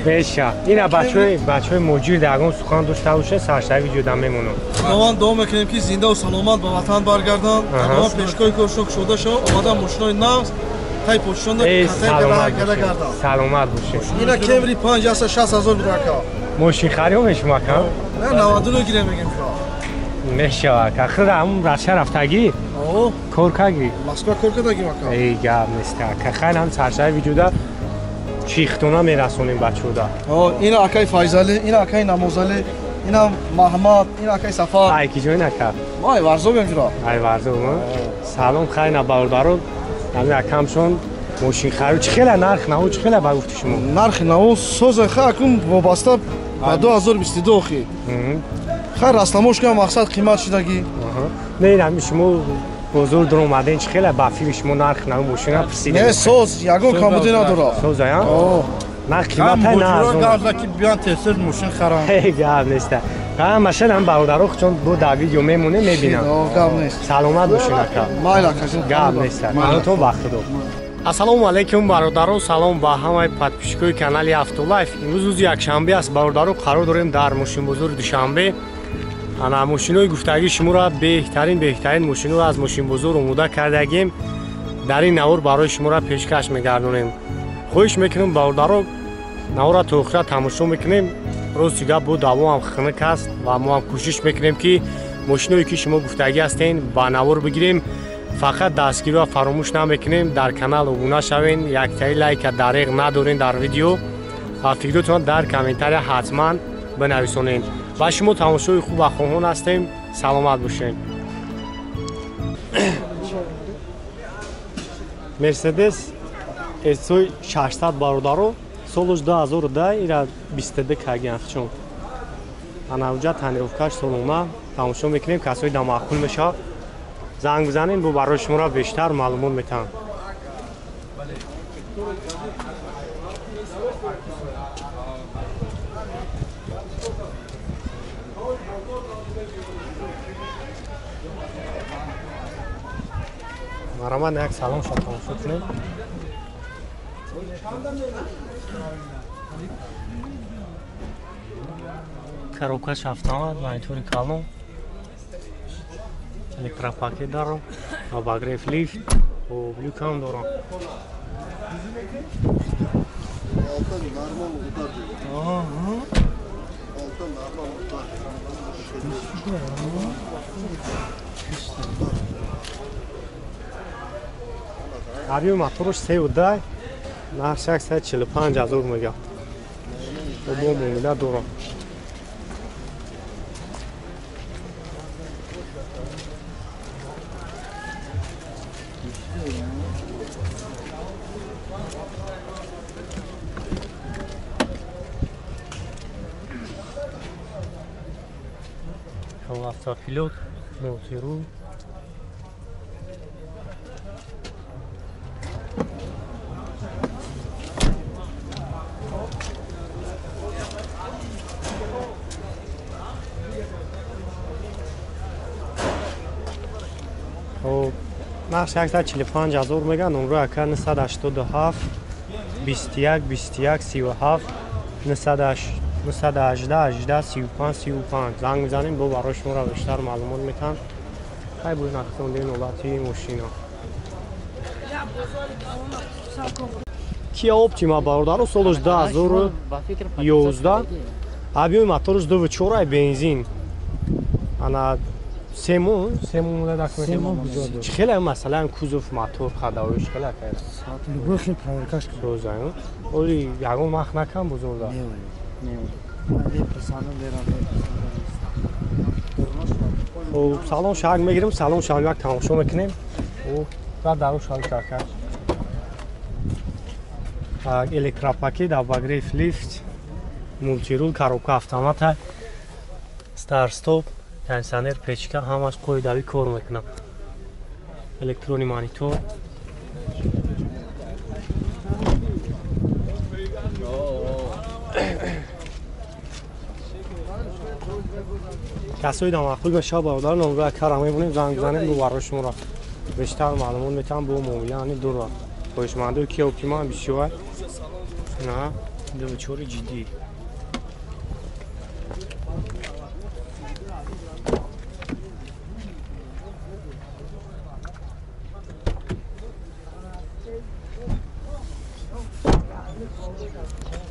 Беша. Ина бачаҳои муҳоҷир дар ягон сухан дошта бошед, саршави видеода мемонам. Худованд дуо мекунем, ки зинда ва саломат ба ватан баргарданд. Худованд пешгоҳи коршон кушода шавад, омада мошинои нағз тай почшонда ката гарданд. Саломат бошед. Ина Кемри 560 000 буд ака. Мошин харё мешума ака? Не, 99 гирем мегем ка. Мешава ака. Худ ҳамун Россия рафтагӣ? Кор кагӣ? Москва кор кардагим ака. Эй, гап нест ака. Хайр, ҳам саршави видеода чихтона мерасонем бачаҳода. Ина акаи Файзалӣ, ина акаи Намозалӣ, ина Маҳмад, ина акаи Сафар. Ай ки ҷой нака? Ма ай Варзобем ҷура. Ай Варзоб. Салом, хайр на бародаро. Ҳамин акамшон мошин харид. Чӣ хела нарх наву, чӣ хела ба гуфти шумо? Нархи наву соза ха акун вобаста ба 2022 охи. Хайр, растамошка мақсад қимат шудагӣ. Не, ин шумо бозор дар омаден, чӣ хела ба фикри шумо нарх наву мошина пурсидем? Не, соз ягон камбудӣ надорад. Соз ая? На қиматай, на арзон. Гавза ки биён тезтез мошин харанд. Гап неста. Ҳамаша ҳам бародаро чун бо дар видео мемонем, мебинам. Гап нест. Саломат бошед ака. Майли ака. Гап неста. Манатон ба худо. Ассалому алайкум бародаро, салом ба ҳамаи подписчикои канали Автолайф. Имрӯз рӯзи якшанбе аст бародаро, қарор дорем дар мошинбозори Душанбе. Ана мошинои гуфтагии шуморо беҳтарин мошиноро аз мошинбозор омода кардагем. Дар ин навор барои шуморо пешкаш мегардонем. Хоҳиш мекунем бародаро, наворро то охира тамошо мекунем. Рости гап бо давоам хунук аст ва мо ҳам кӯшиш мекунем, ки мошиное ки шумо гуфтагӣ ҳастен ба навор бигирем. Фақат дастгириро фаромӯш намекунем, дар канал обуна шавен, яктаи лайка дареғ надорен дар видео ва фикротон дар комментария ҳатман бинависонед. Ба шумо тамошои хуб ва хоҳон ҳастем. Саломат бошед. Мерседес S 600 бародаро, солаш 2010, ира 22 кагианхчон. Ана уҷа тонировкаш солона тамошо мекунем, касои да маъқул мешавад занг бизанем, бо барои шуморо бештар маълумот метаҳам. Марамад як салон ша тамошо кунем. Коробкаш автомат, монитори калон, электропакет дорам, обогрев лифт, облюкам дорам. Объем мотораш 3,2, нарх 645 000 мега. Бо муомила дорам. Автопилот, мультирул. Нарх 645 000 мега, номро ака 987 21 21 37 918 18 35 35 занг мезанем, бо барои шуморо бештар маълумот метаҳам. Хай бо нақсондем ҳолати мошина. Kia Optima бародаро, солаш 2011, объёми мотораш 2.4 ай бензин. Ана сему документ. Чӣ хеле масалан кузов мотор хадавиш хеле акай. Любой хел проверкаш. Созаю. Оли ягон мах накам бузурда. Не. Салон шаг мегирем, салон шаг як тамошо мекунем. Баъд дару шаг кака. Электропакет, обогрев лифт, мультирул, коробка автомата, старт-стоп, кондиционер, печка, ҳамаш қоидавӣ кор мекунад. Электронный монитор. Касои да маъқул мешавад бародар, номро кара мебонем, занг бизанем, бо барои шуморо бештар маълумот метаҳам, бо муомила ани дура. Хоҳишмандои Kia Optima бисёр. На, 2.4 GD.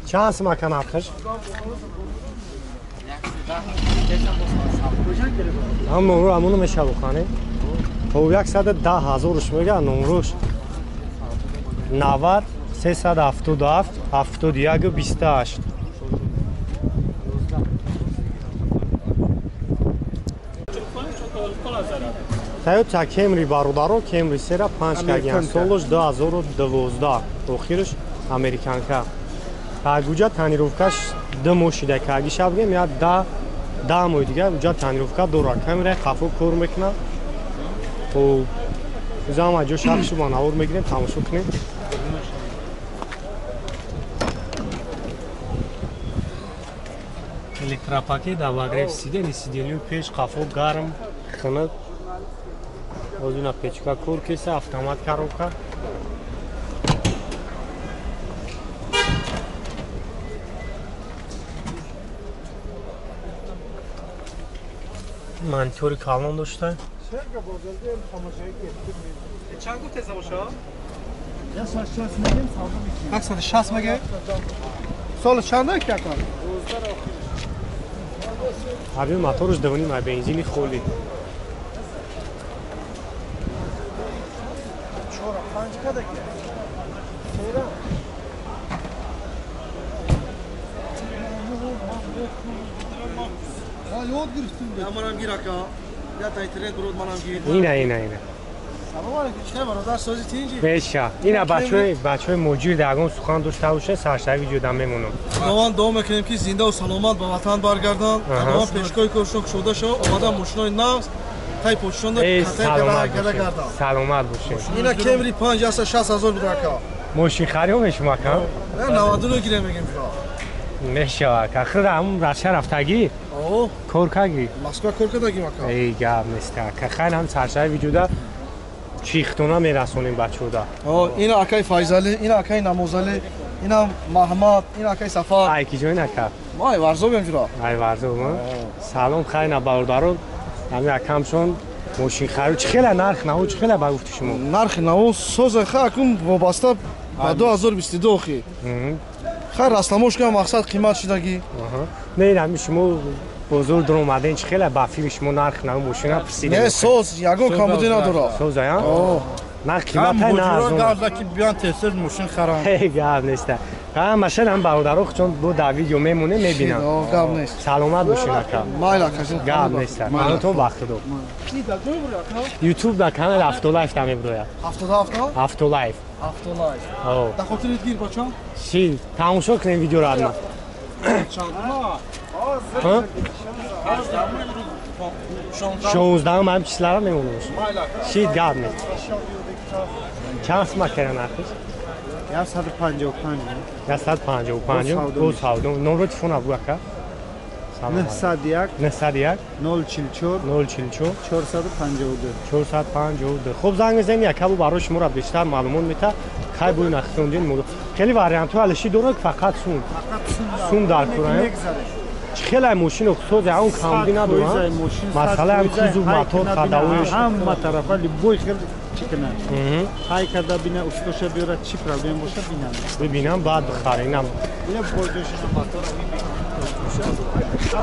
Чанд сумака нархаш? Ҳам номру ҳамону мешавухане. То 110 000 мега номруш 90 377 71 28. Toyota Camry бародаро, Camry сера 5 кагиян, солаш 2012, охирш американка. Гуҷа тонировкаш 2 моҳ шида кагиша бигем, я 10 моҳи дигар гуҷа тонировка дорад. Камераи қафо кор мекунад. Хуб, зама ҷо шахшу ба навор мегирем, тамошо кунем. Электропакет дар обогрев сидени, сидению пеш қафо гарм, хунук. Озина печка кор кеса, автомат коробка. Монитори калон дошта. Чанд гуфт теза боша? 160 меге? Сол чанд ки акан? Ҳаби моторш 2.5 бензини холи. 4-5 када ки. Чера? Ёд гирифтем. Я манам гир ака. Я та интернет бурод манам гир. Ина ина ина. Салом алейкум, чӣ бародар созӣ тинҷи? Беша. Ина бачаҳои муҷир дагон сухан дошта боша, саршави видеода мемонам. Худованд дуо мекунем ки зинда ва саломат ба ватан баргарданд. Худованд пешгоҳи коршон кушода шавад, омада мошинои нағз тай почшонда катай карда гарданд. Саломат бошед. Ина Camry 560 000 буд ака. Мошин хариё мешум ака? Не, 99 гирем мегем шумо. Мешава. Ахир ҳамун раша рафтагӣ? Кор кагӣ? Москва кор кардагим ака. Эй гап нест ака. Хайр ҳам саршави видеода чихтона мерасонем бачаҳода. Ина акаи Файзалӣ, ина акаи Намозалӣ, ина Маҳмад, ина акаи Сафар. Ай ки ҷой нака? Ма ай Варзобем ҷура. Ай Варзоб, салом хайр на бародарон. Ҳамин акамшон мошин харид. Чӣ хела нарх наву, чӣ хела ба гуфти шумо? Нархи наву соза ха акун вобаста ба 2022 охи. Хайр расламош кам мақсад қимат шидагӣ. Не, ҳамин шумо бозор дар омаден, чӣ хела ба фикри шумо нарх наву мошина пурсидем? Не, соз ягон камбудӣ надорад. Соз ая? На қимата на арзон. Гап ки биён тезтез мошин харанд. Гап нест. Ҳамаша ҳам бародаро чун бо дар видео мемонем мебинам. Гап нест. Саломат бошед ака. Майли ака. Гап нест. Манатон вақт дод. YouTube дар канали Автолайф там мебирояд. 77? Автолайф. Автолайф. Да хотирит гир бача? Ши, тамошо кунем видеоро адна. Ҳа? 16 ҳам числара мемонем. Ши гап нест. Чанд сумма кара нархиш? 155. 155. Бо савдо. Номро телефона бу ака. 901 901 044 044 452 452. Хуб занг мезанем яка бу барои шуморо бештар маълумот мета. Хай буи нахтондин. Хеле вариантҳо алиши дорад фақат сум. Сум дар кура. Чӣ хеле мошин соз он камбудӣ надорад. Масъала ҳам кузов, мотор, ходовоиш ҳама тарафа любой хел чӣ кунад. Ҳай карда бина устоша биёрад, чӣ проблем боша бинам. Бибинам баъд бихаринам. Ина бойдошина мотора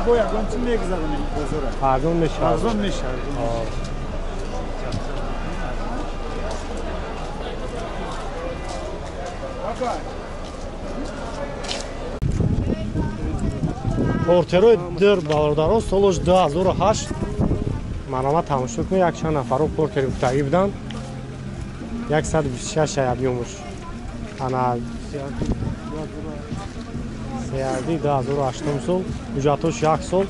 бо ягон чӣ мегузаронем бозора. Арзон мешавад. Арзон мешавад. Портерои дир бародарон солаш 2008 марама тамошо кунед, якчанд нафаро портери гуфтагӣ буданд. 126 аябёмуш. Ана CRV 2008 сол, ҳуҷҷатош 1 сол.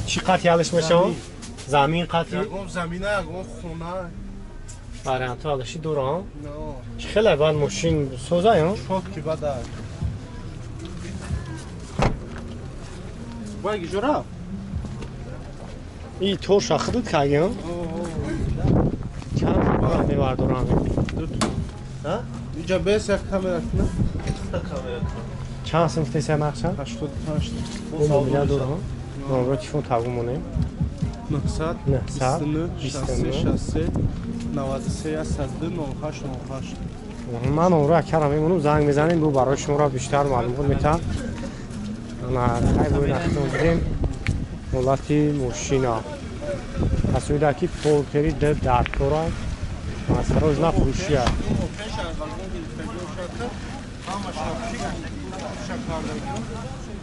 Чӣ қатъи алиш мешавад? Замин қатъи? Ягон замина, ягон хона. Вариантҳо алиши доранд? Чӣ хеле баъд мошин соза ё? Чот ки баъд. Вай гижора? И торша худут кагиё? Чанд? мебардорам. Инҷа бес як камера кунам. Чанд сум фтеса нақша? 85. Мобила дорам. Номро телефон табу монем. 900 29 63 63 93 102 98 98. Ман номро акара мемонам, занг мезанем, бу барои шуморо бештар маълумот метам. Ана хай бо нақшон дидем ҳолати мошина. Касоида ки портери д дар кора осторожно фурӯшия.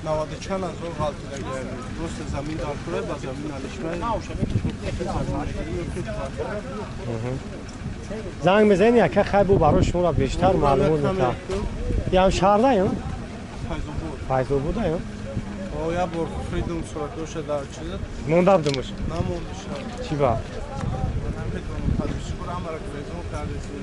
Наваду чанд ҳазор ғалтида гардид. Просто замин дар кора ба замин алишмай. Занг мезанем, яка хай бу барои шуморо бештар маълумот метам. Ям шаҳрда ё? Файзобода ё? Я бор хӯридум суратоша дар чиза. Монда будумуш? Намондиша. Чӣ ба? Намедонам, подписчикор ҳамаро резон кардеси.